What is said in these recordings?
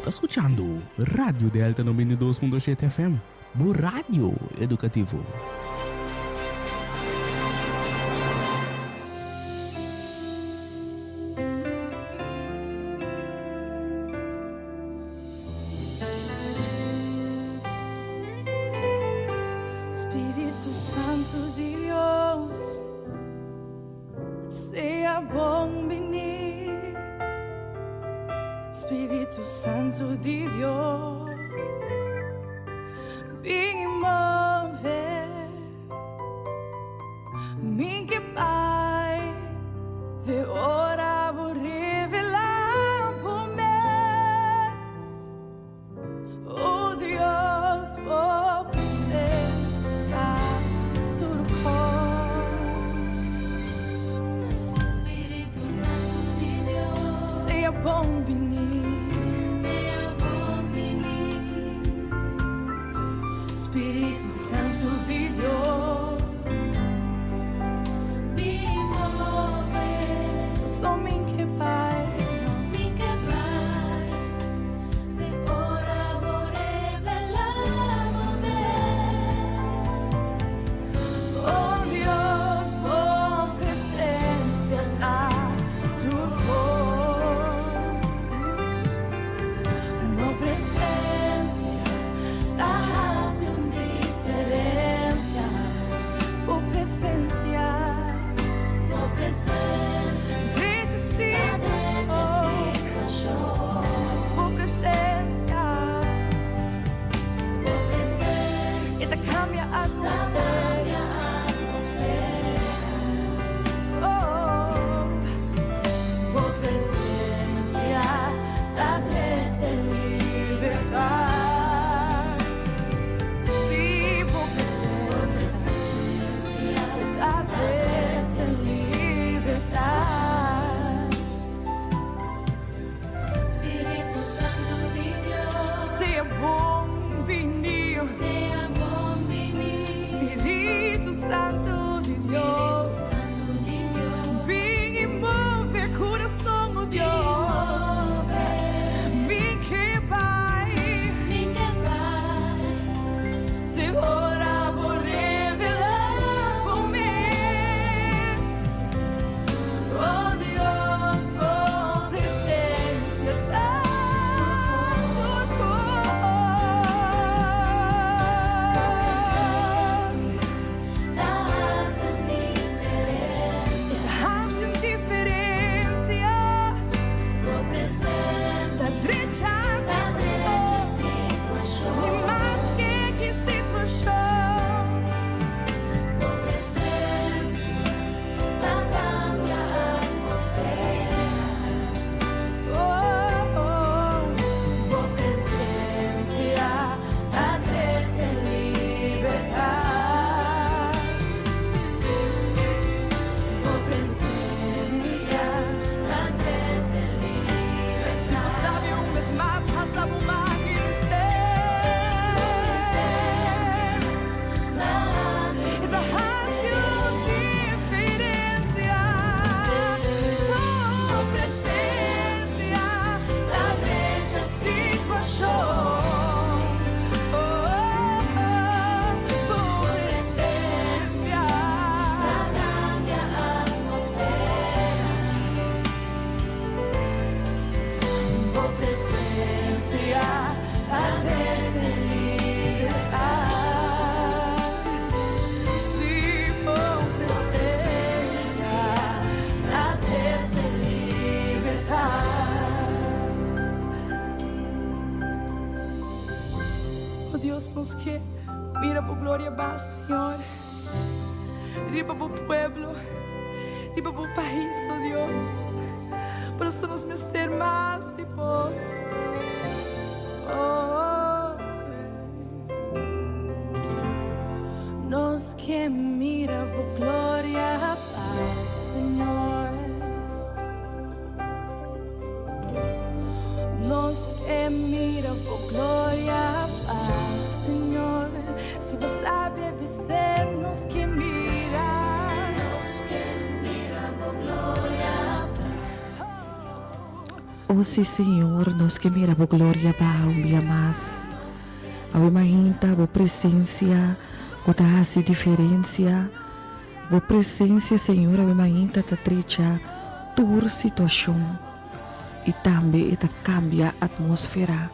ta skuchando Radio Delta 92.7 FM, bo radio edukativo. Spiritu Santu Dios, sea bon bini. Spiritu Santu di Dios, bin i move. Mi ke bai de ora bo revelá bo mes. Oh Dios, bo presencia ta tur kos. Spiritu Santu di Dios. Sea bon bini. Sea bon bini. Spiritu Santu di Dios. Bin move. So mi ke bai. Mi ke bai. Te ora bo revelá bo mes. Oh Dios, bo presencia ta tur kos. Bo presencia ta hasi un diferencia. Bo presencia, Bo presencia. Drecha Drecha situacion. situacion. Bo presencia, Bo presencia. e ta cambia Ta atmosfera. cambia atmosfera. Oh, Bo presencia ta trece libertad. Si, bo Bo presencia presencia ta ta trece trece libertad. Spiritu Santu di Dios. Sea bon bini. Sea bon bini. Spiritu Santu di Spiritu Dios. Santu di Dios. Bin i move curason, oh Dios. Move. Mi ke bai. Mi ke bai. Te ora bo revelá bo mes. Oh Dios, bo presencia ta tur kos. Ta hasi un diferencia. Hasi un diferencia. Bo presencia Ta drecha ta drecha situacion. situacion. Ni maske ki situacion. Bo presencia ta cambia atmosfera. Oh, Bo presencia ta trece libertad. Bo presencia ta trece Si libertad. bo sabi un bes mas, halsa bo man i bis'é. Bo presencia ta hasi Ta hasi un diferencia. Bo Bo presencia ta drecha situacion. Oh, bo presencia ta cambia atmosfera. Bo presencia ta trece libertad. Si, bo presencia Ta trece libertad. Oh Dios, nos ke mira bo gloria baha, Señor. Riba bo pueblo, riba bo pais, oh Dios. Por eso nos mester mas di bo. Oh, Nos ke mira bo gloria baha, Señor. Nos ke mira bo gloria baha, Señor. Si bo sabi, bis'é, nos ke mira. Nos ke mira bo gloria. O si Señor, nos ke mira bo gloria baha un bia mas. Awe mainta bo presencia cu ta haci diferencia. Bo presencia, Señor, awe mainta ta trecha tur situacion y tambe e ta cambia atmosfera.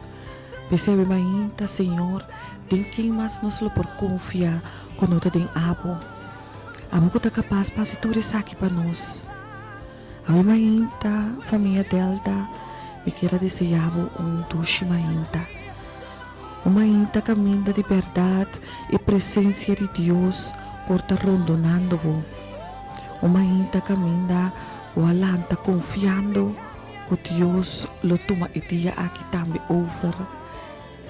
P'esei awe mainta, Señor, den ken mas nos lo por confia cu no ta den abo? Abo cu ta capas pa haci tur esaki pa nos. Awe mainta, famia Delta, mi kier a desea bo un dushi mainta. Un mainta caminda di berdad e presencia di Dios por ta rondonando bo. Un mainta caminda bo a lanta confiando cu Dios lo tuma e dia aki tambe over,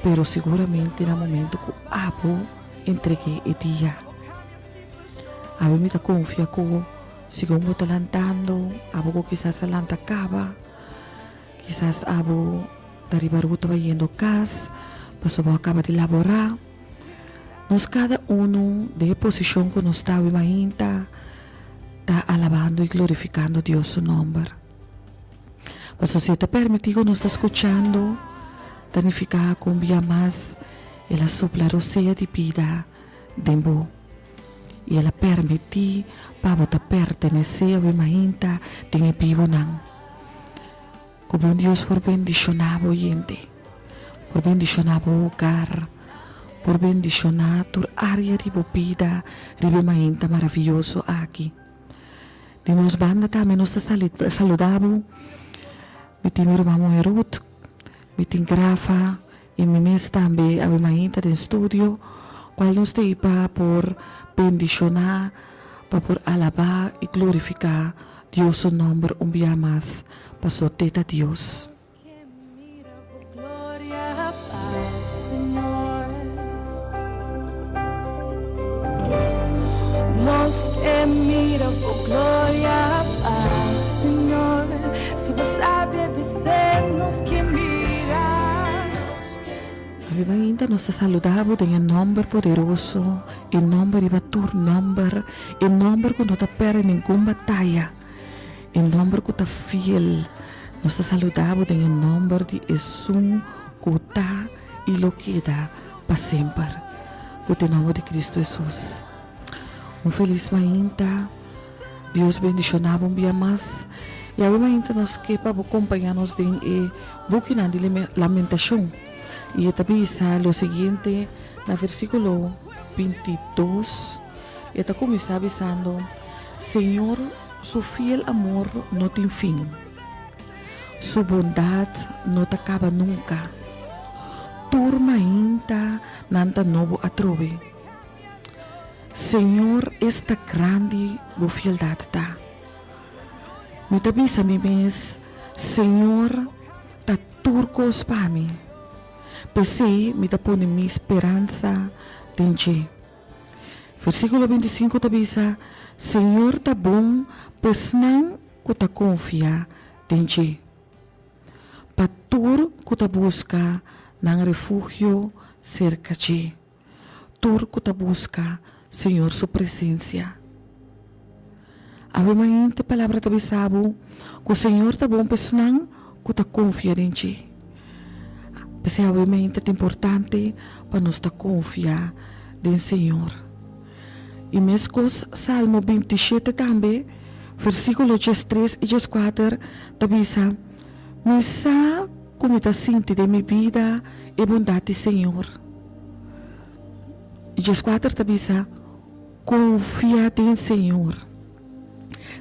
pero seguramente na momento cu abo entregue e dia. Awe mi ta confia cu Segun bo ta lantando, abo ku kisas a lanta kaba, kisas abo ta riba ruta bayendo kas pasobra bo a kaba di laborá. Nos kada unu den e posishon ku nos ta awe mainta ta alabando i glorifikando Dios su nòmber. Pasobra si e ta permití ku nos ta skuchando, ta nifiká ku un bia mas el a supla rosea di bida den bo. I el a permití pa bo ta pertenesé awe mainta den e bibunan. Ku bon Dios por bendishoná bo yente, por bendishoná bo hogar, por bendishoná tur área di bo bida riba e mainta maravioso aki. Di nos banda tambe nos ta saludá bo. Mi tin mi ruman muhé Ruth, mi tin Grafa, I mi mes tambe a bin mainta den studio, cual nos ta ei pa por bendiciona, pa por alaba y glorifica Dios su nomber un bia mas, paso te ta Dios. Awe mainta nos ta saluda bo den e nomber poderoso, e nomber riba tur nomber, e nomber ku no ta perde ningun bataya, e nomber ku ta fiel. Nos ta saluda bo den e nomber di esun ku ta i lo keda pa semper, ku ta e nomber di Cristo Hesus. Un felis mainta. Dios bendiciona bo un bia mas. Y awe mainta nos ke pa bo compaña nos den e bukinan di Lamentacion. Y e ta bisa lo siguiente na versiculo 22. E ta cuminsa bisando, Señor su fiel amor no tin fin. Su bondad no ta caba nunca. Tur mainta nan ta nobo atrobe. Señor esta grandi bo fieldad ta. Mi ta bisa mi mes, Señor ta tur cos pa mi, p'esey mi ta pone mi speransa den dje. Versiculo 25 ta bisa, Señor ta bon pa esnan cu ta confia den dje, pa tur cu ta busca nan refugio cerca dje. Tur ku ta buska Señor su presensia. Awe mainta e palabra ta bisa bo ku Señor ta bon pa esnan ku ta konfia den dje. P'esei awe mainta ta importante pa nos ta konfia den Señor. I meskos Salmo 27 tambe, versíkulo 13 i 14 ta bisa, Mi sa ku mi ta sinti den mi bida e bondat di Señor. I 14 ta bisa, Konfia den Señor.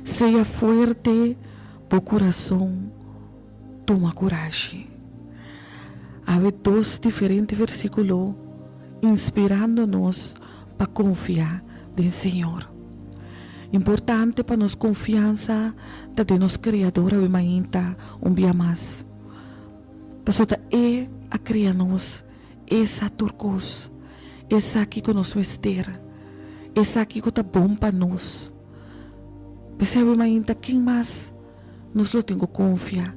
Sea fuerte bo kurason, tuma kurashi. Awe dos diferente versíkulo inspirando nos pa konfia den Señor. Importante pa nos konfiansa ta den nos Kreador awe mainta un bia mas. Pasobra ta E a krea nos, E sa tur kos, E sa kiko nos mester, E sa kiko ta bon pa nos. P'esei awe mainta ken mas nos lo tin ku konfia?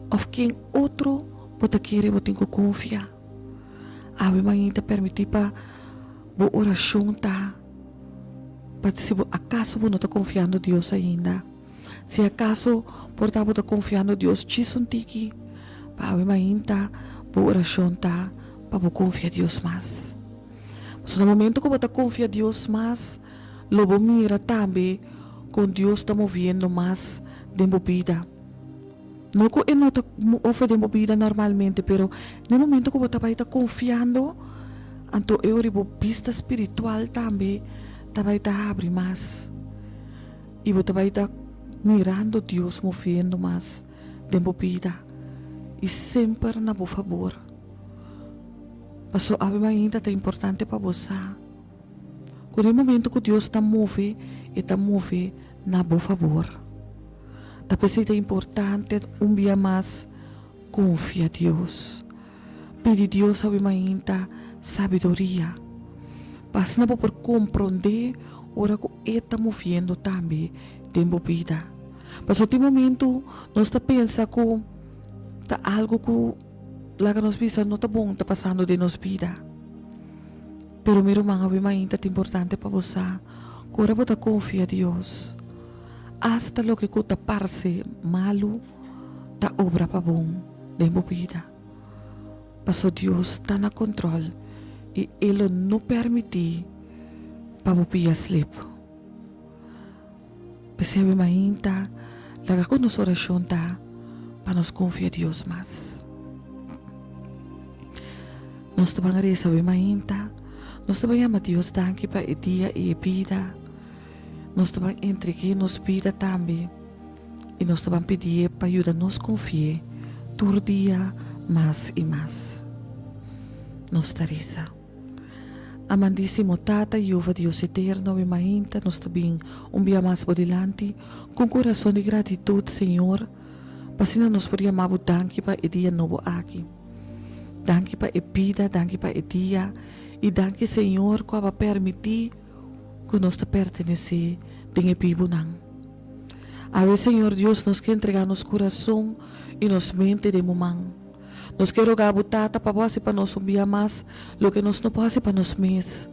Òf ken otro bo ta kere bo tin ku konfia? Awe mainta permití pa bo orashon ta pa si bo akaso bo no ta konfiando Dios ainda. Si akaso por ta bo ta konfiando Dios djis un tiki, pa awe mainta bo orashon ta pa bo konfia Dios mas. Pasobra na momento ku bo ta konfia Dios mas, lo bo mira tambe kon Dios ta moviendo mas den bo bida. No ku e no ta move den bo bida normalmente, pero den momento ku bo ta bai ta konfiando, anto e ora bo bista spiritual tambe ta bai ta habri mas i bo ta bai ta mirando Dios moviendo mas den bo bida i semper na bo fabor. Pasobra awe mainta ta importante pa bo sa ku den momento ku Dios ta move, e ta move na bo fabor. Ta p'esei ta importante un bia mas konfia Dios. Pidi Dios awe mainta sabiduria pa asina bo por komprondé ora ku e ta moviendo tambe den bo bida. Pasobra tin momento nos ta pensa ku ta algu ku laga nos bisa no ta bon ta pasando den nos bida. Pero mi ruman awe mainta ta importante pa bo sa ku ora bo ta konfia Dios, Asta loke ku ta parse malu ta obra pa bon den bo bida. Paso Dios ta na kontrol i e lo no permití pa bo pia slip. P'esei awe mainta laga ku nos orashon ta pa nos konfia Dios mas. Nos ta ban resa awe mainta, nos ta ban yama Dios danki pa e dia i e bida. Nos ta ban entreg'é nos bida tambe i nos ta ban pidié pa yuda nos konfi'é tur dia mas i mas. Nos ta resa. Amandísimo Tata, Jehová Dios eterno, mi mainta nos ta bin un bia mas bo dilanti ku un kurason di gratitut, Señor, pa asina nos por yama bo danki pa e dia nobo aki. Danki pa e bida, danki pa e dia i danki, Señor, ku aba permití ku nos ta pertenesé den e bibunan. Awe, Señor Dios, nos ke entregá nos kurason i nos mente den bo man. Nos ke rogá bo, Tata, pa bo hasi pa nos un bia mas loke nos no por hasi pa nos mes.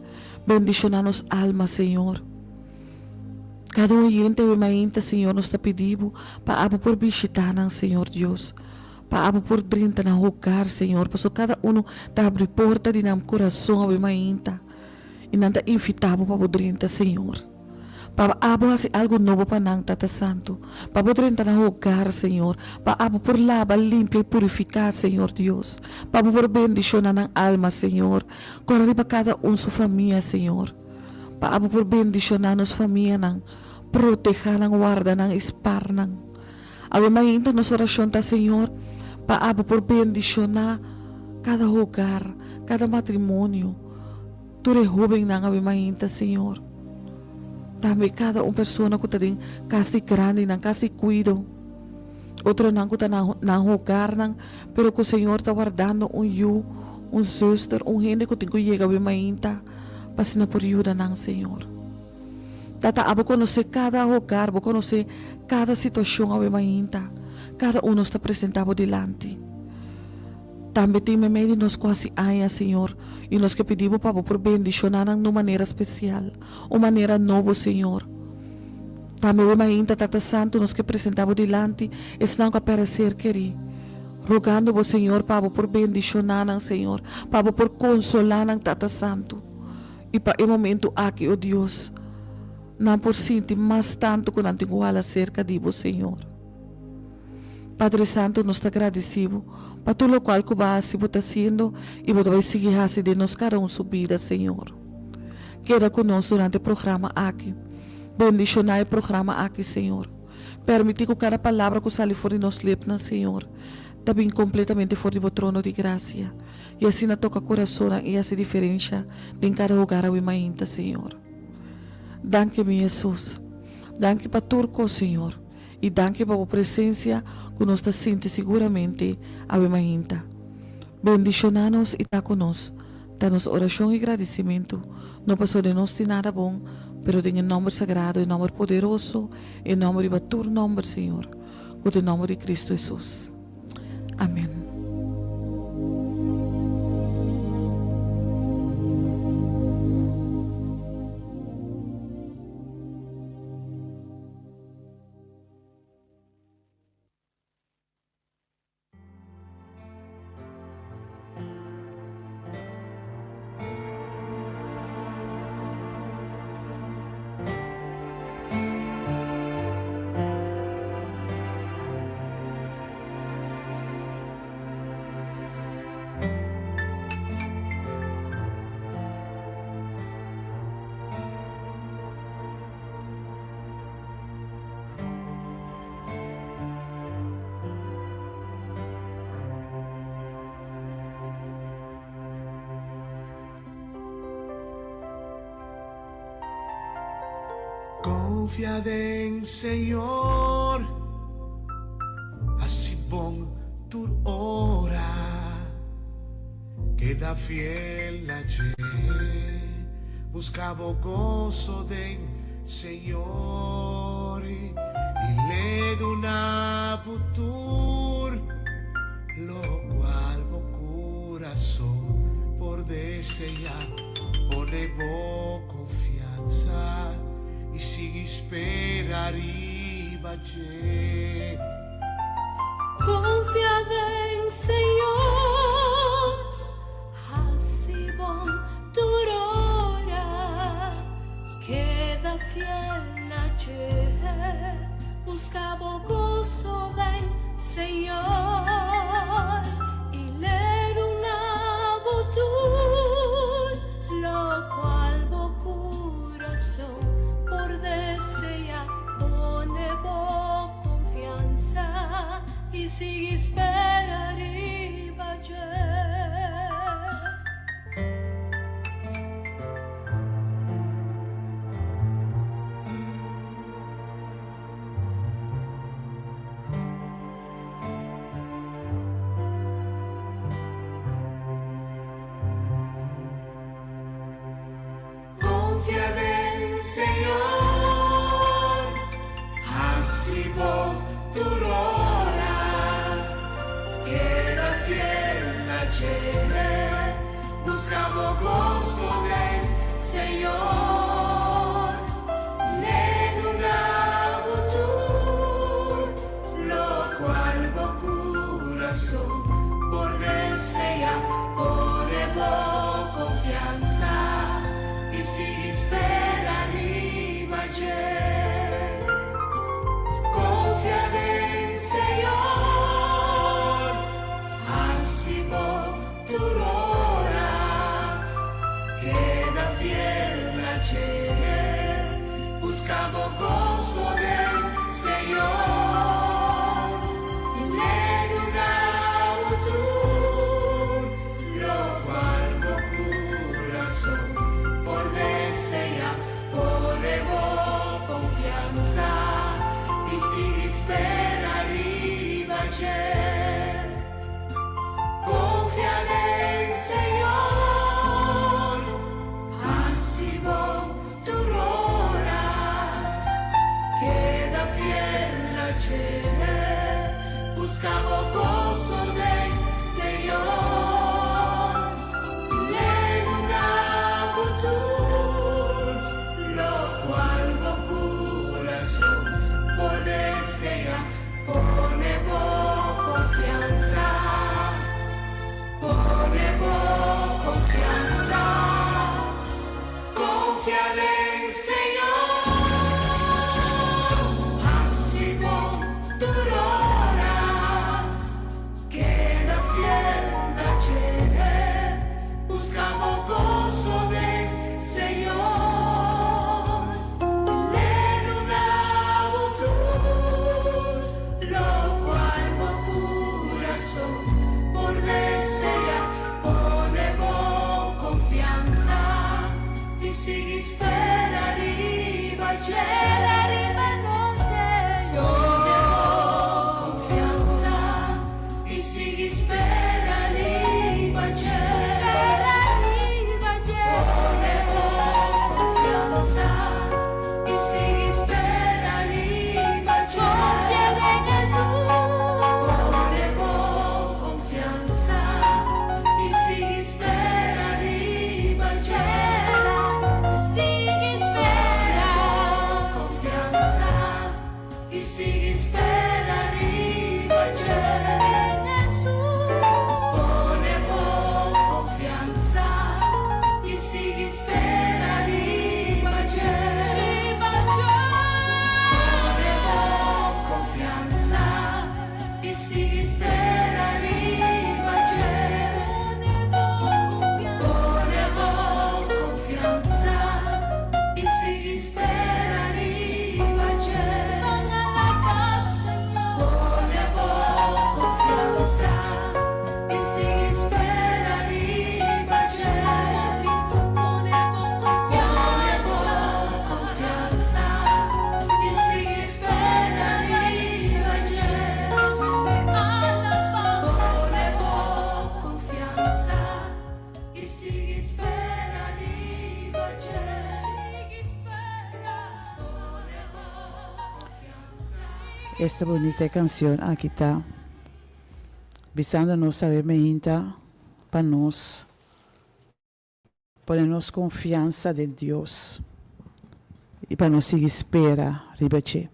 Bendishoná nos alma, Señor. Kada un oyente awe mainta, Señor, nos ta pidi bo pa abo por bishitá nan, Señor Dios. Pa abo por drenta nan hogar, Señor, pasobra kada uno ta habri porta di nan kurason awe mainta. I nan ta invitá bo pa bo drenta, Señor. Pa abo hasi algu nobo pa nan, Tata Santu. Pa bo drenta nan hogar, Señor. Pa abo por laba, limpia i purifiká, Señor Dios. Pa bo por bendishoná nan alma, Señor. Kòrda riba kada un su famia, Señor. Pa abo por bendishoná nos famianan, protehá nan, warda nan i spar nan. Awe mainta nos orashon ta, Señor, pa abo por bendishoná kada hogar, kada matrimonio. Tur e hóbennan a bin mainta, Señor. Tambe kada un persona ku ta den kas di grandinan, kas di kuido, otronan ku ta na nan hogarnan, pero ku Señor ta wardando un yu, un zuster, un hende ku tin ku yega bin mainta pa asina por yuda nan, Señor. Tata, abo konosé kada hogar, bo konosé kada situashon awe mainta. Kada un nos ta presentá bo dilanti. Tambe tin meimei di nos ku hasi aña, Señor, i nos ke pidi Bo pa Bo por bendishoná nan na un manera spesial, un manera nobo, Señor. Tambe bo mainta, Tata Santu, nos ke presentá Bo dilanti esnan ku a pèrdè ser kerí, rogando Bo, Señor, pa Bo por bendishoná nan, Señor, pa Bo por konsolá nan, Tata Santu. I pa e momentu aki, o Dios, nan por sinti mas tantu ku nan tin ku hala serka di Bo, Señor. Padre Santo, nos ta gradisí Bo pa tur lokual ku Bo a hasi, Bo ta hasiendo i Bo ta bai sigui hasi den nos kada un su bida, Señor. Keda ku nos durante e programa aki. Bendishoná e programa aki, Señor. Permití ku kada palabra ku sali for di nos lepnan, Señor, ta bin kompletamente for di Bo trono di grasia i asina toka kurasonnan i hasi diferensha den kada hogar awe mainta, Señor. Danki, mi Hesus. Danki pa tur kos, Señor. I danki pa bo presensia ku nos ta sinti siguramente awe mainta. Bendishoná nos i ta ku nos, ta nos orashon i gradisimentu, no pasobra den nos tin nada bon, pero den e nòmber sagrado, e nòmber poderoso, e nòmber riba tur nòmber, Señor, ku ta e nòmber di Kristu Hesus. Amèn. Konfia den Señor, hasi bon tur ora, keda fiel na dje, buska bo goso den Señor i l'e duna bo tur lokual bo kurason por deseá. Pone bo konfiansa i sigui spera riba dje. Konfia den Señor, hasi bon tur ora, keda fiel na dje, buska bo goso den Señor i l'e duna bo tur lokual bo kurason por deseá. Pone bo konfiansa i sigui spera riba dje. Konfia den Señor, hasi bon tur ora, keda fiel na dje, buska bo goso den Señor, l'e duna bo tur lokual bo kurason por deseá. Pone bo konfiansa i sigui spera riba dje. Konfia den Señor, hasi bon tur ora, keda fiel na dje, buska bo goso den Señor i l'e duna bo tur lokual bo kurason por deseá. Pone bo konfiansa i sigui spera riba dje. Konfia den Señor, hasi bon tur ora, keda fiel na dje, buska bo goso den Señor, l'e duna bo tur lokual bo kurason por deseá. Pone bo konfiansa, pone bo konfiansa. Konfia den Señor, hasi bon tur ora, keda fiel na dje, buska bo goso den Señor, l'e duna bo tur lokual bo kurason por deseá. Pone bo konfiansa i sigui spera riba dje. Spera riba nos Señor. Pone bo konfiansa i sigui spera riba dje. Spera riba dje. Pone bo konfiansa i sigui spera riba dje. Konfia den Jesus. Pone bo konfiansa i sigui spera riba dje. Sigui spera. Konfia. Esta bunita e cancion aki ta bisando nos awe meinta pa nos pone nos confiansa den Dios y pa nos sigui spera riba dje.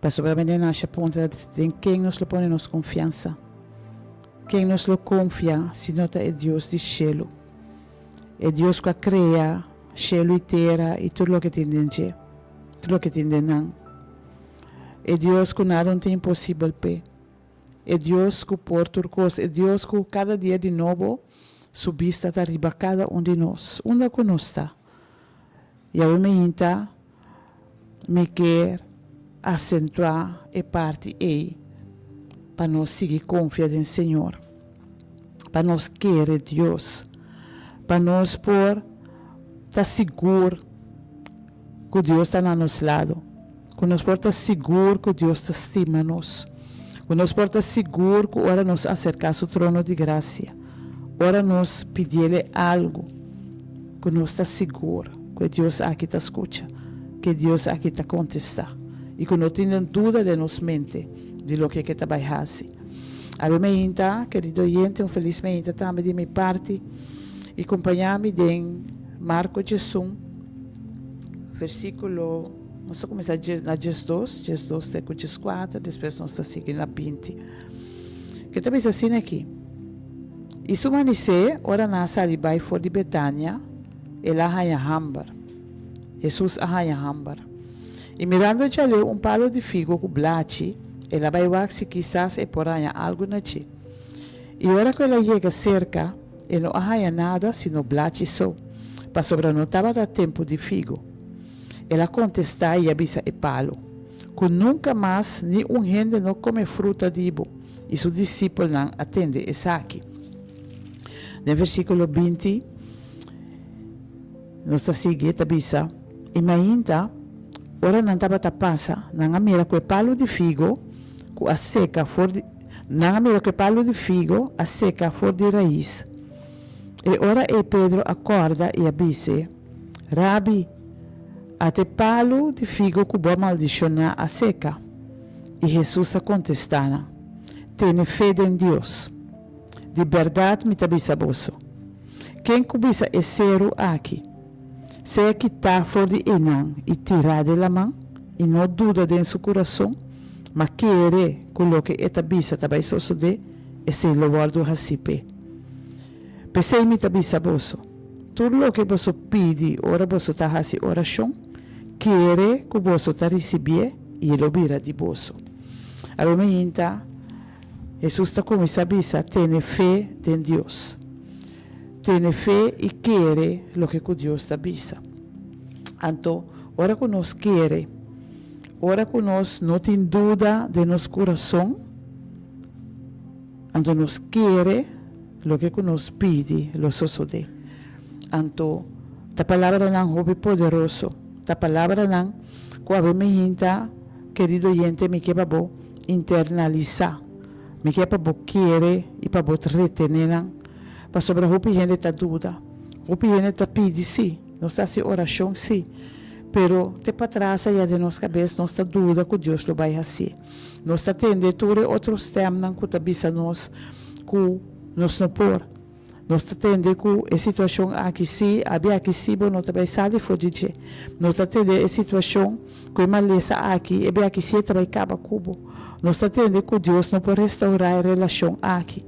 Pasobra mende nasha puntra den ken nos lo pone nos confiansa? Ken nos lo confia si no ta e Dios di shelu? E Dios cu a crea shelu y tera y tur loke tin den dje, tur loke tin den nan. E Dios cu nada no ta imposibel p'e. E Dios cu por tur cos, e Dios cu cada dia di nobo su bista ta riba cada un di nos, unda cu nos ta. Yahweh mi hinta mi kier asentua e parti ei pa nos sigui konfia den Señor, pa nos kere Dios, pa nos por ta sigur ku Dios ta na nos lado, ku nos por ta sigur ku Dios ta stima nos, ku nos por ta sigur ku ora nos aserká su trono di grasia, ora nos pidiel e algu, ku nos ta sigur ku e Dios aki ta skucha, ku e Dios aki ta kontestá i ku no tin duda den nos mente di loke ke ta bai hasi. Awe meinta, kerido oyente, un felis meinta tambe di mi parti i kompañá mi den Marko djesun, versíkulo, nos ta kuminsá na djesdos, djesdos te ku djeskuater, despues nos ta sigui na binti. Ke ta bisa asina aki, I su manisé, ora nan a sali bai for di Betania, el a haña hamber. Hesus a haña hamber. I mirando djaleu un palu di figo ku blachi, el a bai wak si kisas e por haña algu na dje. I ora ku el a yega serka, e no a haña nada sino blachi so, pasobra no tabata tempu di figo. El a kontestá i a bisa e palu, Ku nunka mas ni un hende no kome fruta di bo. I su disipelnan a tende esaki. Den versíkulo 20, nos ta sigui, e ta bisa, I mainta, ora nan tabata pasa, nan a mira ku e palu di figo ku a seka for di nan a mira ku e palu di figo a seka for di rais. E ora ei Pedro a kòrda i a bis'é, Rabi, ata e palu di figo ku bo a maldishoná a seka. I Hesus a kontestá nan, Tene fe den Dios. Di bèrdat mi ta bisa boso, ken ku bisa e seru aki, Sea kitá for di einan i tirá den laman, i no duda den su kurason, ma kere ku loke e ta bisa ta bai sosodé, esei lo wòrdu hasí p'e. P'esei mi ta bisa boso, tur loke boso pidi ora boso ta hasi orashon, kere ku boso ta risibié i e lo bira di boso. Awe mainta, Hesus ta kuminsá bisa, Tene fe den Dios. Tene fe i kere loke ku Dios ta bisa. Anto, ora ku nos kere, ora ku nos no tin duda den nos kurason, Anto nos kere loke ku nos pidi lo sosodé. Anto ta palabranan hopi poderoso, ta palabranan ku awe mi hinta, kerido oyente, mi ke pa bo internalisá, mi ke pa bo kere i pa bo retené nan, pasobra hopi hende ta duda, hopi hende ta pidi sí, nos ta hasi orashon sí, pero te patras ayá den nos kabes nos ta duda ku Dios lo bai hasié. Nos ta tende tur e otro stèmnan ku ta bisa nos ku nos no por. Nos ta tende ku e situashon aki sí, abi aki sí bo no ta bai sali for di dje. Nos ta tende e situashon ku e malesa aki, e biaha aki sí e ta bai kaba ku bo. Nos ta tende ku Dios no por restourá e relashon aki.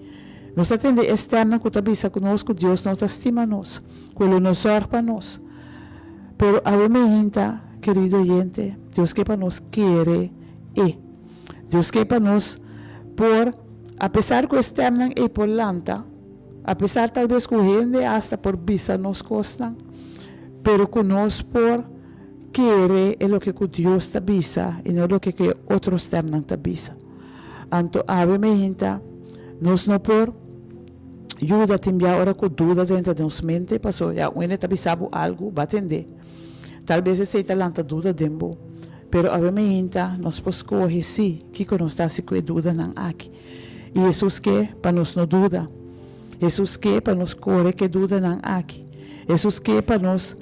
Nos ta tende e stèmnan ku ta bisa ku nos ku Dios no ta stima nos, ku e lo no sòrg pa nos. Pero awe meinta, kerido oyente, Dios ke pa nos kere e. Dios ke pa nos por, apesar ku e stèmnan ei por lanta, apesar talbes ku hende asta por bisa nos kosnan, pero ku nos por kere e loke ku Dios ta bisa i no loke ku e otro stèmnan ta bisa. Anto awe meinta nos no por yuda tin bia ora ku duda drenta den nos mente, pasobra ya un hende ta bisa bo algu, bo a tende. Tal bes esei ta lanta duda den bo. Pero awe meinta nos por skohe sí kiko nos ta hasi ku e dudanan aki. I Hesus ke pa nos no duda. Hesus ke pa nos kore ku e dudanan aki. Hesus ke pa nos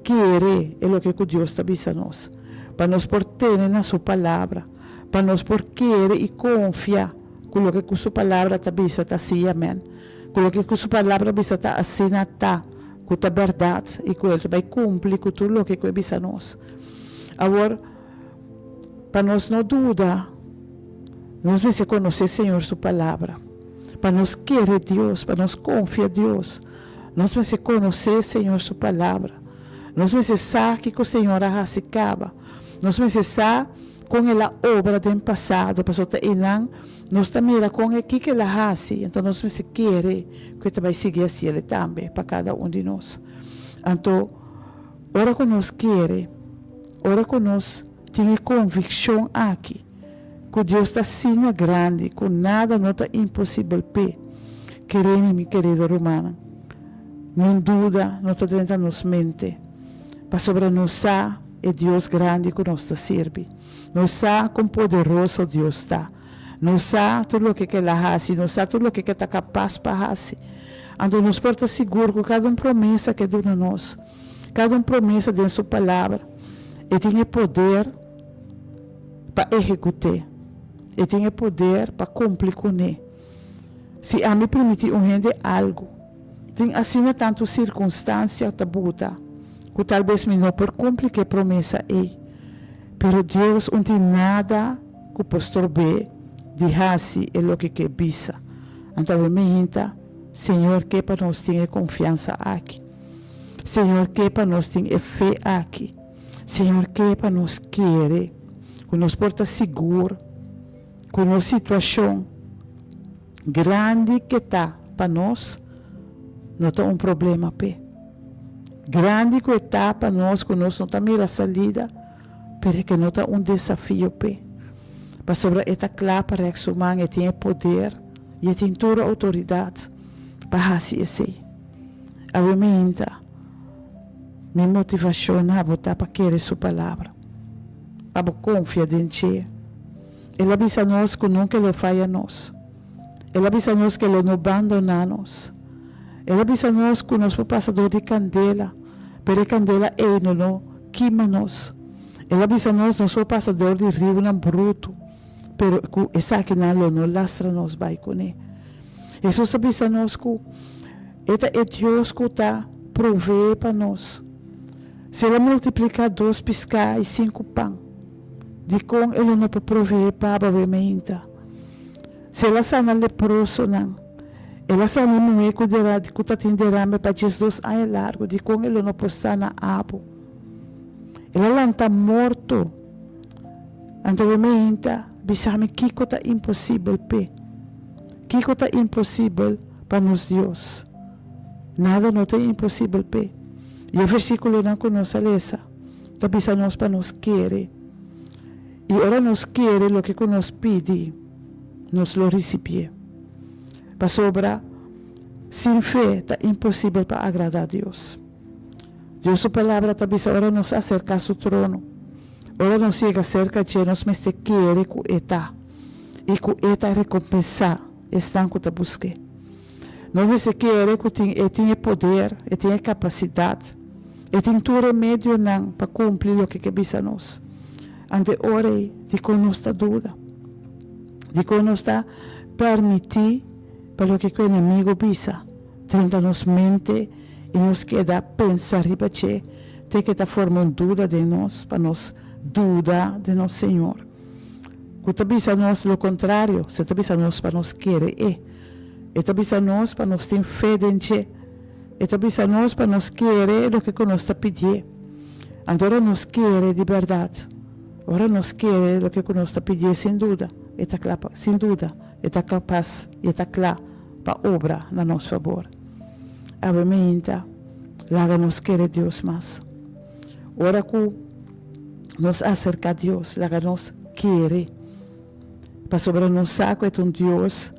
kere e loke ku Dios ta bisa nos, pa nos por tene na su palabra. Pa nos por kere i konfia ku loke ku su Palabra ta bisa ta sí i amèn, ku loke ku su Palabra bisa ta asina ta, ku ta bèrdat i ku el ta bai kumpli ku tur loke ku e bisa nos. Awor, pa nos no duda, nos mester konosé Señor su Palabra. Pa nos kere Dios, pa nos konfia Dios, nos mester konosé Señor su Palabra. Nos mester sa kiko Señor a hasi kaba. Nos mester sa kon el a obra den pasado, pasobra ta einan nos ta mira kon e kiko el a hasi, anto nos mester kere ku e ta bai sigui hasiel tambe pa kada un di nos. Anto, ora ku nos kere, ora ku nos tin e konvikshon aki ku Dios ta asina grandi ku nada no ta imposibel p'e, kere mi, mi kerido rumannan, niun duda no ta drenta nos mente, pasobra nos sa e Dios grandi ku nos ta sirbi. Nos sa kon poderoso Dios ta. Nos sa tur loke ku el a hasi, nos sa tur loke ku e ta kapas pa hasi. Anto nos por ta sigur ku kada un promesa ku e duna nos, kada un promesa den su Palabra, e tin e poder pa ehekut'é, e tin e poder pa kumpli kuné. Si ami primiti un hende algu, Tin asina tantu sirkunstansia ta buta ku talbes mi no por kumpli ku e promesa ei. Pero Dios un tin nada ku por strob'é di hasi e loke ku e bisa. Anto awe mihinta, Señor ke pa nos tin e konfiansa aki. Señor ke pa nos tin e fe aki. Señor ke pa nos kere ku nos por ta sigur ku nos situashon Grandi ke ta pa nos no ta un problema p'e. Grandi ku e ta pa nos ku nos no ta mira salida, pero e ke no ta un desafio p'e. Pasobra e ta kla pa rèk su man, e tin e poder i e tin tur outoridat pa hasi esei. Awe mainta, mi motivashon na bo ta pa kere su palabra, pa bo konfia den dje. El a bisa nos ku nunka e lo faya nos. El a bisa nos ku e lo no bandoná nos. El a bisa nos ku nos por pasa dor di kandela, pero e kandela ei no lo kima nos. El a bisa nos nos por pasa dor di riunan brutu, pero ku esakinan lo no lastra nos bai kuné. Hesus a bisa nos ku E ta e Dios ku ta proveé pa nos. Si el a multipliká dos piská i sinku pan, Dikon e lo no por proveé pa abawe meinta? Si el a sana leprosonan, el a sana e muhé ku dera ku ta tin derame pa diesdos aña largu, dikon e lo no por sana abo? El a lanta morto. Anto awe meinta, bisa mi kiko ta imposibel p'e? Kiko ta imposibel pa nos Dios? Nada no ta imposibel p'e. I e versíkulonan ku nos a lesa ta bisa nos pa nos kere. I ora nos kere loke ku nos pidi, nos lo risibié. Pasobra sin fe ta imposibel pa agradá Dios. Dios su Palabra ta bisa ora nos aserká su trono, ora nos yega serka dje, nos mester kere ku e ta i ku e ta rekompensá esnan ku ta busk'é. Nos mester kere ku tin e tin e poder, e tin e kapasidat, e tin tur e medionan pa kumpli loke ke bisa nos. Ante e ora ei, dikon nos ta duda? Dikon nos ta permití pa loke ku enemigu bisa drenta nos mente i nos keda pensa riba dje te ke ta forma un duda den nos pa nos duda den nos Señor? Ku ta bisa nos lo kontrario, se ta bisa nos pa nos kere e. E ta bisa nos pa nos tin fe den dje. E ta bisa nos pa nos kere loke ku nos ta pidié. Anto ora nos kere di bèrdat, ora nos kere loke ku nos ta pidié sin duda, e ta kla pa, sin duda, e ta kapas i e ta kla pa obra na nos fabor. Awe meinta, laga nos kere Dios mas. Ora ku nos aserká Dios, laga nos kere. Pasobra nos sa ku e ta un Dios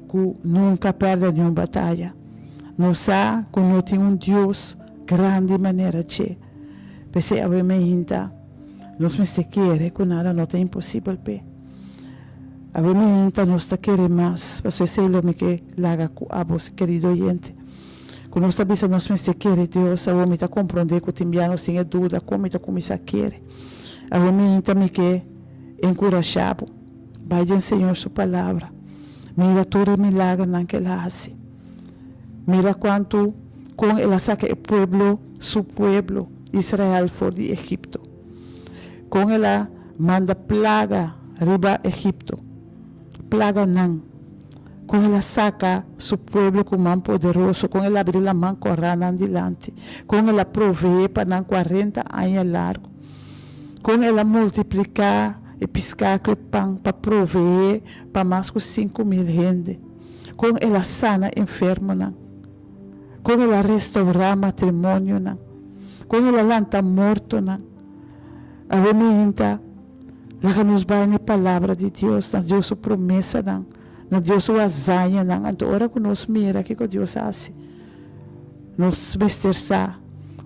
ku nunka pèrdè niun bataya. Nos sa ku no tin un Dios grandi manera dje. P'esei awe meinta nos mester kere ku nada no ta imposibel p'e. Awe meinta nos ta kere mas, pasobra esei lo mi ke laga ku abo, kerido oyente. Ku nos ta bisa nos mester kere Dios, awor mi ta komprondé ku tin bia nos tin e duda kon mi ta kuminsá kere. Awe meinta mi ke enkurashá bo. Bai den Señor su palabra. Mira tur e milagernan ku el a hasi. Mira kuantu kon el a saka e pueblo, su pueblo, Israel for di Egipto. Kon el a manda plaga riba Egipto, plaganan. Kon el a saka su pueblo ku man poderoso, kon el a abri laman kòrá nan dilanti, kon el a proveé pa nan kuarenta aña largu, kon el a multipliká e piská ku e pan pa proveé pa mas ku 5000 hende, kon el a sana enfermonan, kon el a restourá matrimonionan, kon el a lanta mortonan. Awe mi hinta laga nos bai na e Palabra di Dios, na Dios su promesanan, na Dios su hazañanan. Anto ora ku nos mira kiko Dios a hasi, nos mester sa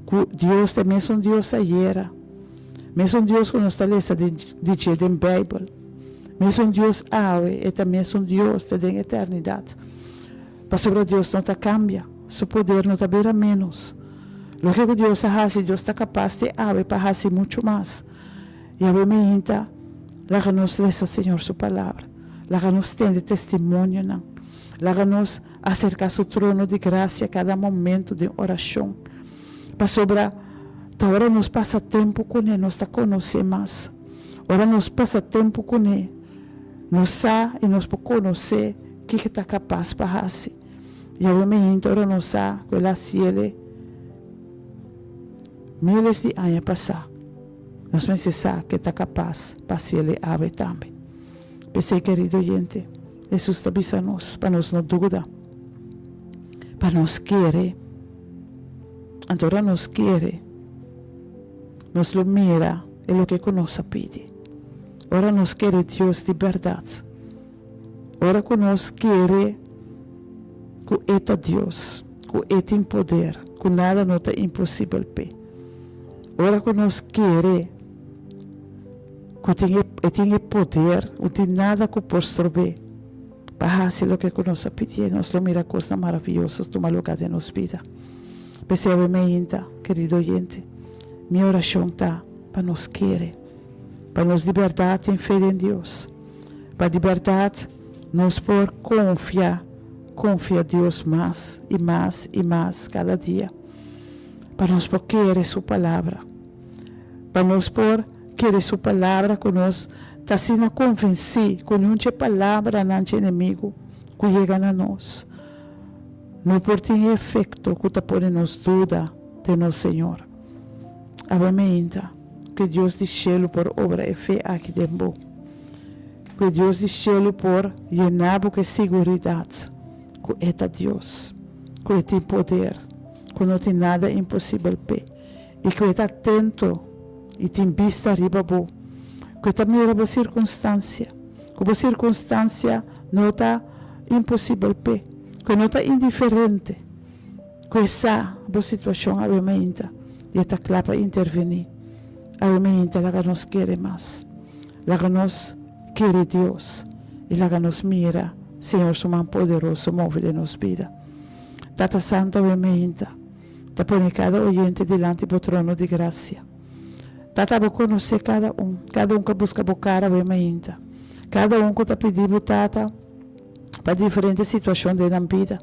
ku Dios ta e mesun Dios ayera, mesun Dios ku nos ta lesa di dje den Beibel, mesun Dios awe, e ta mesun Dios te den eternidat. Pasobra Dios no ta kambia, su poder no ta bira ménos. Loke ku Dios a hasi, Dios ta kapas te awe pa hasi muchu mas. Yahweh meinta, laga nos lesa Señor su Palabra, laga nos tende testimonionan, laga nos aserká su trono di grasia kada momento den orashon. Pasobra ta ora nos pasa tempu kuné nos ta konosé mas. Ora nos pasa tempu kuné, nos sa i nos por konosé kiko e ta kapas pa hasi. Yahweh meinta ora nos sa ku el a hasiel míles di aña pasá. Nos mester sa ku e ta kapas pa hasiel e awe tambe. P'esei, kerido oyente, Hesus ta bisa nos pa nos no duda, pa nos kere. Anto ora nos kere, nos lo mira e loke ku nos a pidi. Ora nos kere Dios di bèrdat, ora ku nos kere ku e ta Dios, ku e tin poder, ku nada no ta imposibel p'e. Ora ku nos kere ku tin e tin e poder, no tin nada ku por strob'é pa hasi loke ku nos a pidié, nos lo mira kosnan maravioso tuma lugá den nos bida. P'esei awe meinta, kerido oyente, mi orashon ta pa nos kere, pa nos di bèrdat tin fe den Dios, pa di bèrdat nos por konfia, konfia Dios mas i mas i mas kada dia, pa nos por kere su palabra, pa nos por kere su palabra ku nos ta asina konvensí ku niun dje palabranan dje enemigu ku yega na nos no por tin e efekto ku ta pone nos duda den nos Señor. Awe meinta ku e Dios di shelu por obra e fe aki den bo, ku e Dios di shelu por yena bo ku e siguridat ku e ta Dios, ku e tin poder, ku no tin nada imposibel p'e. I ku e ta atento i tin bista riba bo, ku e ta mira bo sirkunstansia, ku bo sirkunstansia no ta imposibel p'e, ku e no ta indiferente, ku e sa bo situashon awe mainta i e ta kla pa intervení. Awe mainta laga nos kere mas, laga nos kere Dios i laga nos mira Señor su man poderoso move den nos bida. Tata Santu awe mainta. Ta pone kada oyente dilanti bo trono di grasia. Tata, bo konosé kada un, kada un ku a buska bo kara awe mainta, kada un ku ta pidi bo, Tata, pa diferente situashon den nan bida.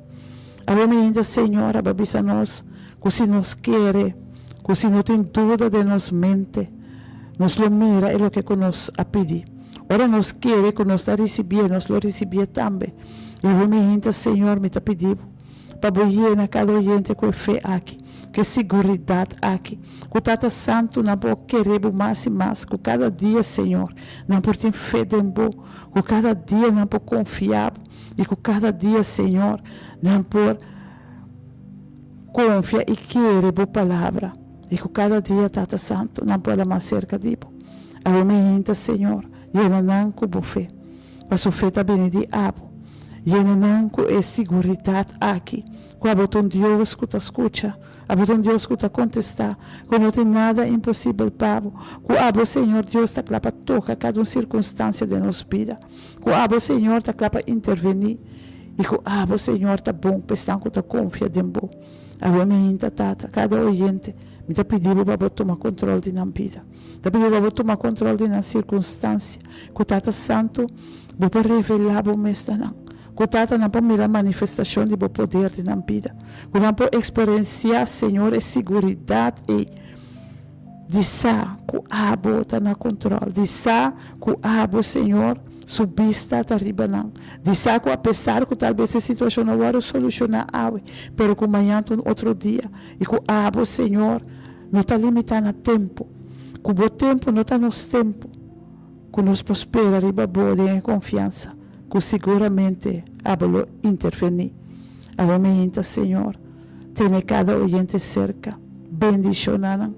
Awe mainta, Señor, aba bisa nos ku si nos kere, ku si no tin duda den nos mente, nos lo mira e loke ku nos a pidi. Ora nos kere ku nos ta risibié, nos lo risibié tambe. I awe mainta, Señor, mi ta pidi bo. Pa bo yena kada oyente ku e fe aki, ku e siguridat aki, ku Tata Santu nan por kere bo mas i mas, ku kada dia, Señor, nan por tin fe den bo, ku kada dia nan por konfia bo, i ku kada dia, Señor, nan por konfia i kere bo palabra, i ku kada dia, Tata Santu, nan por hala mas serka di bo. Awe mi hinta, Señor, yena nan ku bo fe. Paso fe ta bini di abo. Yena nan ku e siguridat aki, ku abo ta un Dios ku ta skucha, abo ta un Dios ku ta kontestá, ku no tin nada imposibel pa bo, ku abo, Señor Dios, ta kla pa toka kada un sirkunstansia den nos bida, ku abo, Señor, ta kla pa intervení, i ku abo, Señor, ta bon pa esnan ku ta konfia den bo. Awe mi hinta, Tata, kada oyente, mi ta pidi bo pa bo tuma kontrol di nan bida. Ta pidi pa bo tuma kontrol di nan sirkunstansia. Ku Tata Santu. Bo por revelá bo mes na nan. Ku Tata nan por mira manifestashon di bo poder den nan bida. Ku nan por eksperensiá, Señor, e siguridat ei di sa ku abo ta na kontròl, di sa ku abo, Señor, su bista ta riba nan, di sa ku apesar ku tal bes e situashon no wòrdu solushoná awe, pero ku mañan ta un otro dia i ku abo, Señor, no ta limitá na tempu, ku bo tempu no ta nos tempu. Ku nos por spera riba bo den e konfiansa ku siguramente abo lo intervení. Awe meinta, Señor, tene kada oyente serka. Bendishoná nan.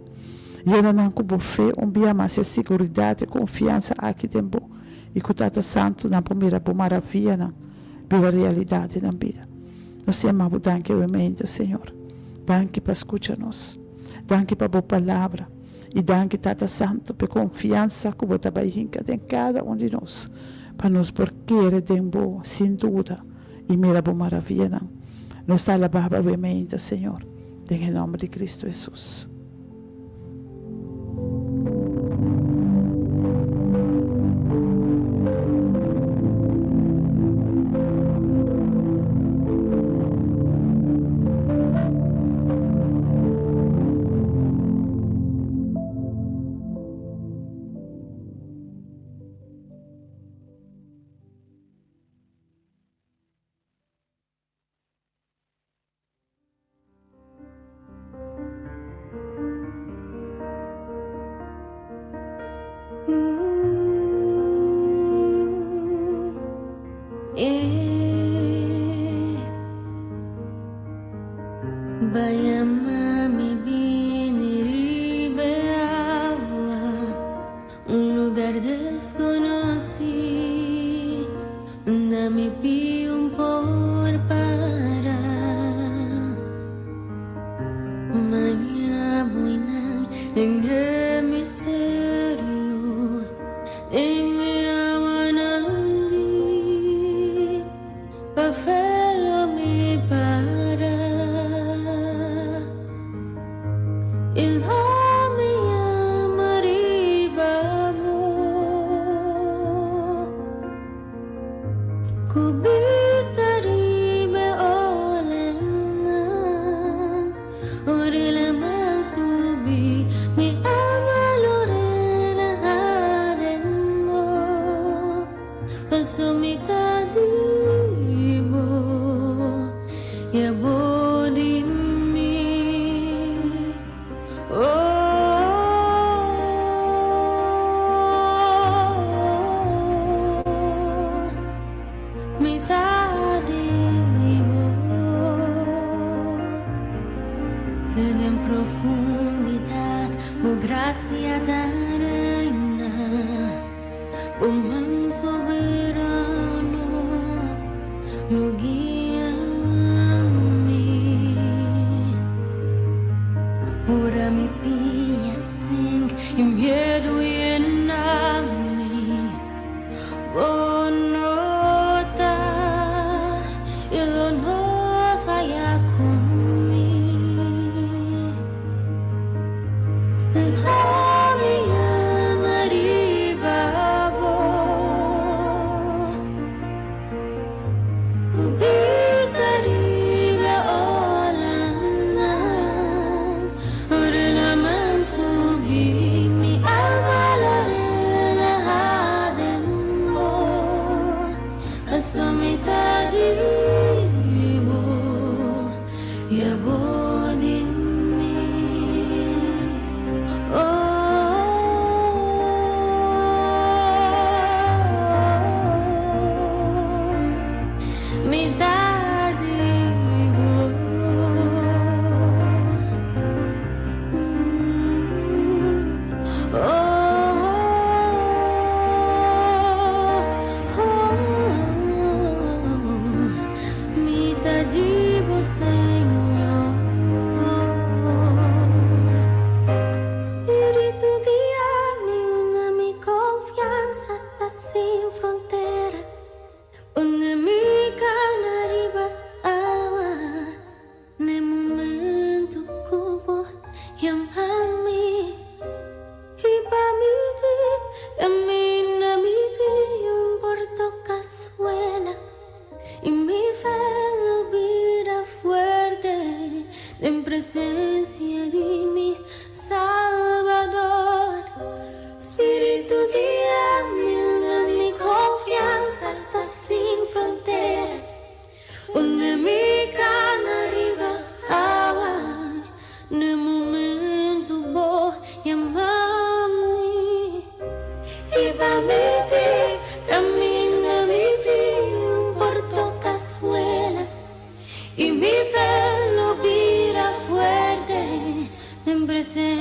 Yena nan ku bo fe un bia mas e siguridat, e konfiansa aki den bo i ku Tata Santu nan por mira bo maravianan bira realidat den nan bida. Nos ta yama bo danki awe meinta, Señor. Danki pa skucha nos. Danki pa bo palabra. I danki Tata Santu p'e konfiansa ku bo ta bai hinka den kada un di nos, pa nos por kere den bo sin duda i mira bo maravianan. Nos ta alabá bo awe meinta, Señor, den e nòmber di Kristu Hesus.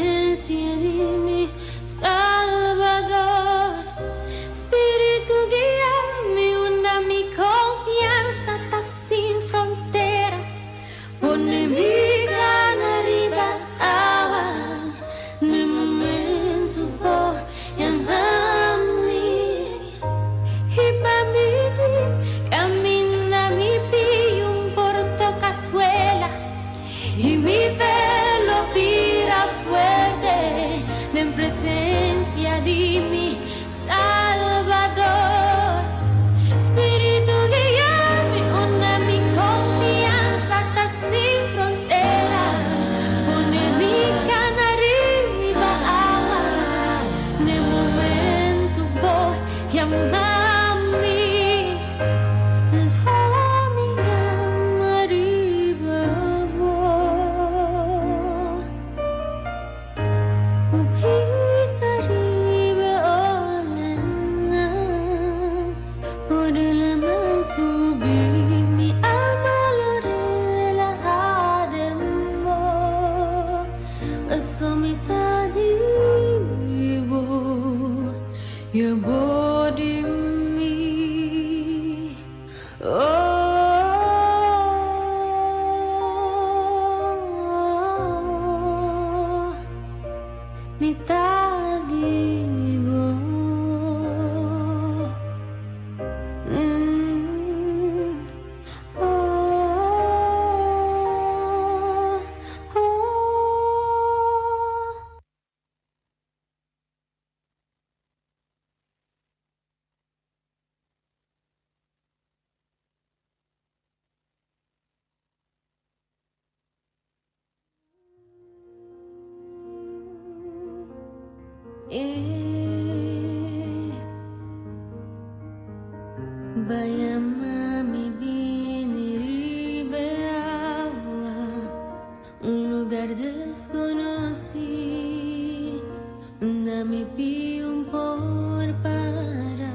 presensia di mi Salbador. Spiritu guia mi unda mi konfiansa ta sin frontera. Pone mi kana riba awa n'e momentu bo yama mi. Hiba mi dip kaminda mi pia un por toka suela i mi fe lo bira fuerte den presensia di mi Salbador. Spiritu guia mi unda mi konfiansa ta sin frontera. Pone mi kana riba awa n'e momentu bo yama mi. Lo mi kana riba bo. Bo bista riba olanan. Ora laman subi mi alma lo relahá den bo. Paso mi ta di bo, i abo di mi. Oh, mi ta di bo. Oh. B'a yama mi bini riba awa, un lugar deskonosí, unda mi pia un por para.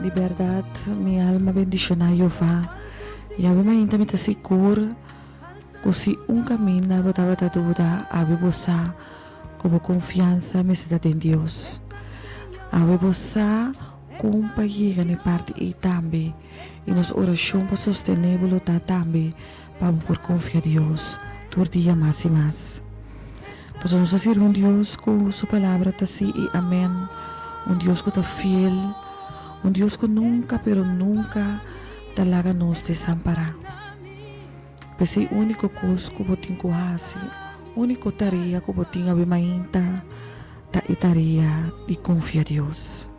Di bèrdat, mi alma bendishoná Jehová. Yawe mainta mi ta sigur ku si un kaminda bo tabata duda, awe bo sa ku bo konfiansa mester ta den Dios. Awe bo sa kon pa yega na e parti ei tambe, i nos orashon pa sostené bo lo ta tambe pa bo por konfia Dios tur dia mas i mas. Pasobra nos ta sirbi un Dios ku su palabra ta sí i amèn, un Dios ku ta fiel, un Dios ku nunka pero nunka ta laga nos desampará. P'esei úniko kos ku bo tin ku hasi, úniko tarea ku bo tin awe mainta ta e tarea di konfia Dios.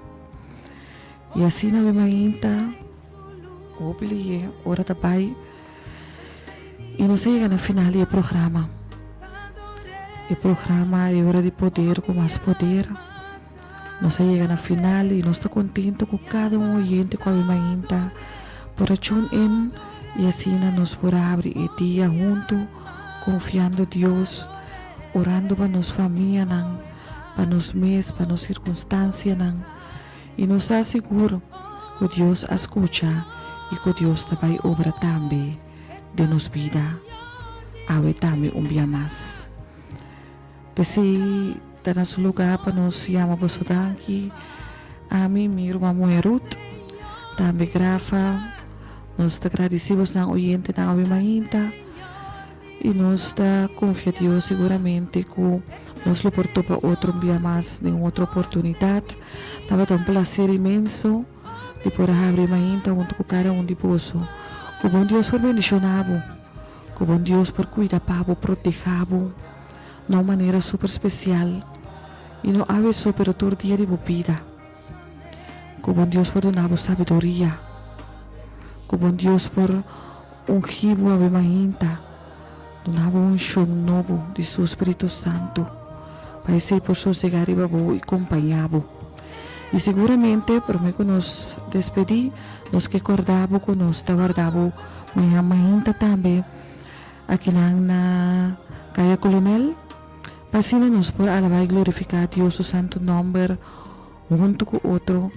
I asina awe mainta, hopi lihé ora ta bai i nos a yega na final di e programa. E programa E Ora di Poder ku Mas Poder. Nos a yega na final i nos ta kontento ku kada un oyente ku awe mainta por a tune in i asina nos por a habri e dia huntu konfiando Dios, orando pa nos famianan, pa nos mes, pa nos sirkunstansianan. I nos ta sigur ku Dios a skucha i ku Dios ta bai obra tambe den nos bida awe tambe un bia mas. P'esei ta na su lugá pa nos yama boso danki, ami, mi ruman muhé Ruth, tambe Grafa. Nos ta gradisí bosnan oyentenan awe mainta i nos ta konfia Dios siguramente ku nos lo por topa otro un bia mas den un otro oportunidat. Tabata un plaser inmenso di por a habri mainta huntu ku kada un di boso. Ku bon Dios por bendishoná bo. Ku bon Dios por kuida pa bo, proteha bo na un manera super spesial i no awe so pero tur dia di bo bida. Ku bon Dios por duna bo sabiduria. Ku bon Dios por ungi bo awe mainta, duna bo unshon nobo di su Spiritu Santu pa esei por sosega riba bo i kompaña bo. I siguramente prome ku nos despedí nos ke kòrda bo ku nos ta warda bo mañan mainta tambe akinan na Kaya Kolonel pa asina nos por alabá i glorifiká Dios su santu nòmber huntu ku otro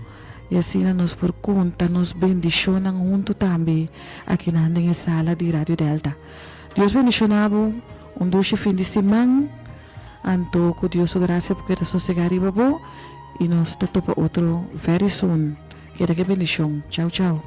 i asina nos por konta nos bendishonnan huntu tambe akinan den e sala di Radio Delta. Dios bendishoná bo, un dushi fin di siman. Anto ku Dios su grasia por keda sosegá riba bo i nos ta topa otro very soon. Keda ke bendishon. Chau chau.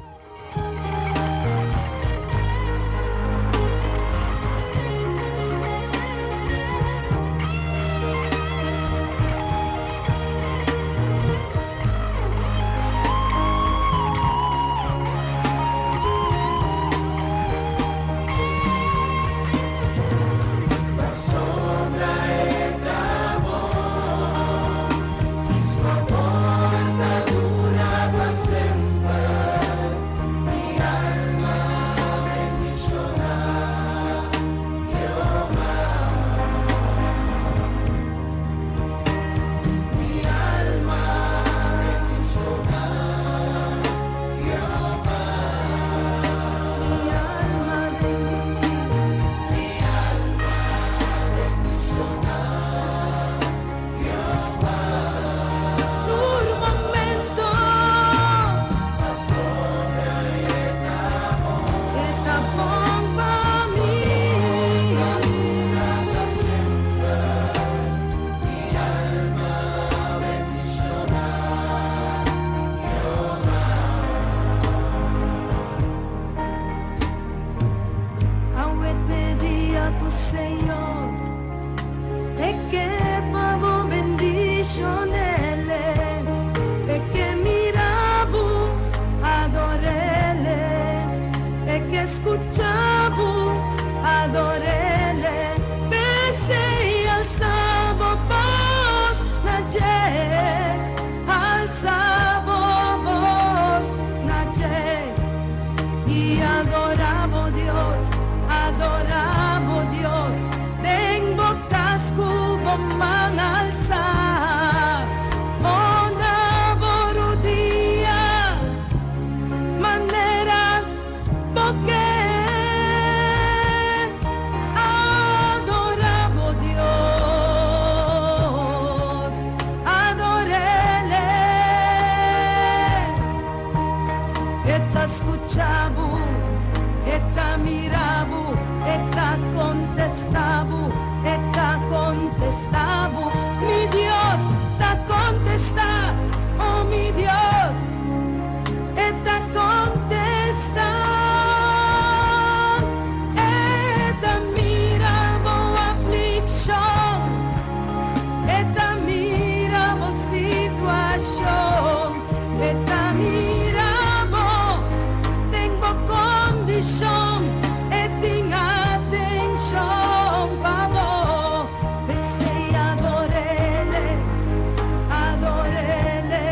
ta skucha bo, e ta mira bo, e ta kontestá bo, e ta kontestá bo. Mi Dios ta kontestá, oh mi Dios, e ta kontestá. E ta mira bo aflikshon, e ta mira bo situashon, e ta mira bo den bo kondishon, e tin atenshon pa bo. P'esei ador'Ele, ador'Ele,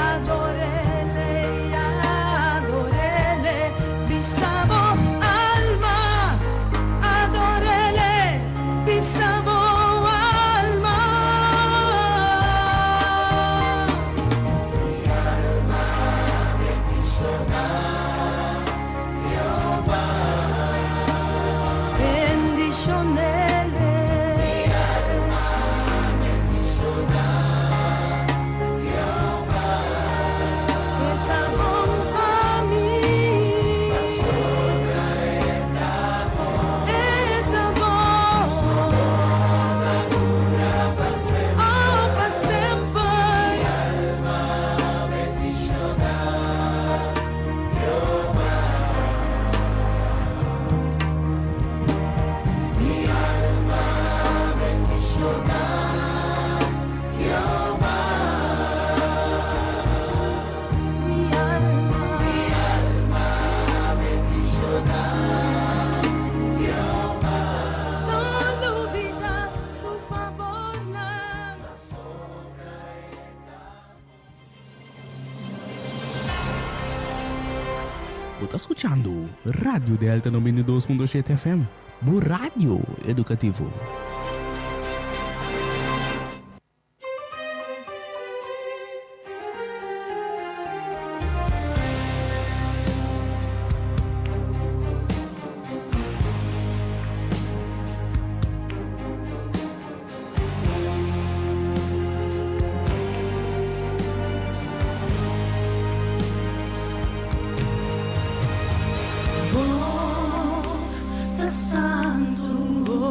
ador'Ele, ador'Ele, bisa bo alma, ador'Ele, bisa bo alma. Mi alma bendishoná Jehová. Bendishon'Ele. Mi alma bendishoná Jehová. E ta bon pa mi. Pasobra e ta bon. E ta bon. Su amor ta dura pa semper. Oh, pa semper. Mi alma bendishoná Jehová. Mi alma bendishoná Jehová. Mi alma, mi alma bendishoná Jehová. No lubidá su fabornan. Pasobra e ta Bo ta skuchando Radio Delta 92.7 FM, bo radio edukativo.